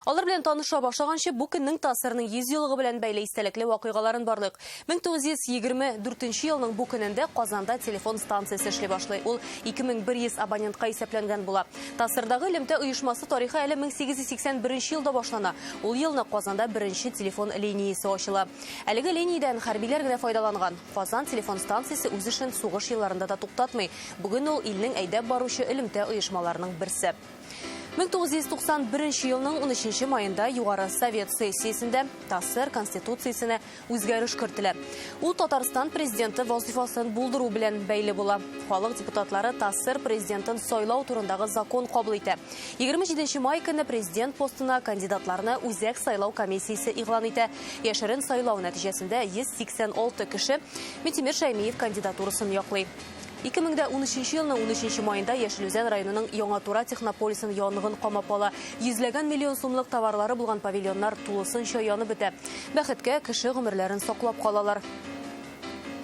Алар белән таныша башлаганчы, бу көннең ТАССРның 100 еллыгы белән бәйле истәлекле вакыйгаларын барлыйк. 1924 елның бу көнендә Казанда телефон станциясе эшли башлый. Ул 2100 абонентка исәпләнгән була. ТАССРдагы элемтә оешмасы тарихы әле 1881 елда башлана. Ул елны Казанда беренче телефон линиясе ачыла. Әлеге линиядән хәрбиләр генә файдаланган. Казан телефон станциясе үз эшен сугыш елларында да туктатмый. Бүген ул илнең әйдәп баручы элемтә оешмаларының берсе. 1991 елның 13 маенда Югары Совет сессиясендә ТАССР Конституциясенә үзгәреш кертелә. Ул Татарстан президенты вазифасын булдыру белән бәйле була. Халык депутатлары ТАССР президентын сайлау турындагы закон кабул итә. 27 май көне президент постына кандидатларны Үзәк сайлау комиссиясе игълан итә. Яшерен сайлау нәтиҗәсендә 186 кеше Минтимер Шәймиев кандидатурасын яклый. 2013 елның 13 маенда Яшел Үзән районының Яңа Тура технополисын янгын камап ала. Йөзләгән миллион сумлык товарлары булган павильоннар тулысынча янып бетә. Бәхеткә, кеше гомерләрен саклап калалар.